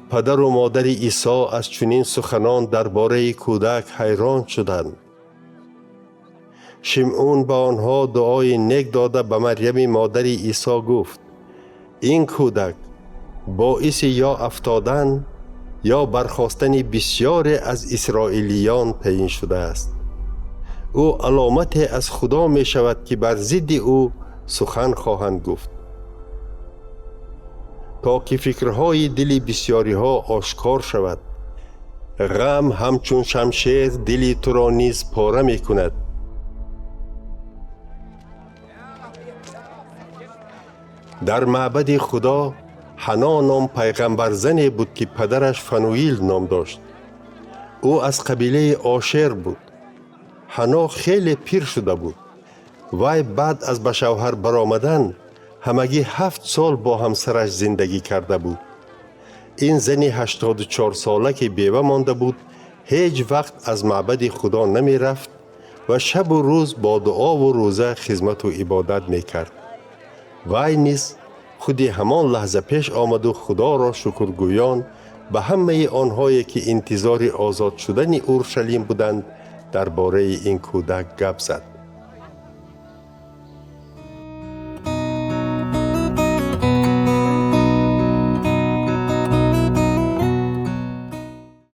Падару модари Исо аз чунин суханон дар бораи кӯдак ҳайрон шуданд. Шимъун ба онҳо дуои нек дода, ба Марьями модари Исо гуфт: ин кӯдак боиси ё афтодан, ё бархостани бисьёре аз исроилиён таъин шудааст. Ӯ аломате аз Худо мешавад, ки бар зидди ӯ сухан хоҳанд гуфт, то ки фикрҳои дили бисьёриҳо ошкор шавад. Ғам ҳамчун шамшер дили туро низ пора мекунад. Дар маъбади Худо Ҳано ном пайғамбарзане буд, ки падараш Фануил ном дошт. Ӯ аз қабилаи Ошер буд. Ҳано хеле пир шуда буд. Вай баъд аз ба шавҳар баромадан ҳамагӣ 7 сол бо ҳамсараш зиндагӣ карда буд. Ин зани 84сола, ки бева монда буд, ҳеҷ вақт аз маъбади Худо намерафт ва шабу рӯз бо дуову рӯза хизмату ибодат мекард. Вай низ худи ҳамон лаҳза пеш омаду Худоро шукргӯён ба ҳамаи онҳое, ки интизори озод шудани Уршалим буданд, дар бораи ин кӯдак гап зад.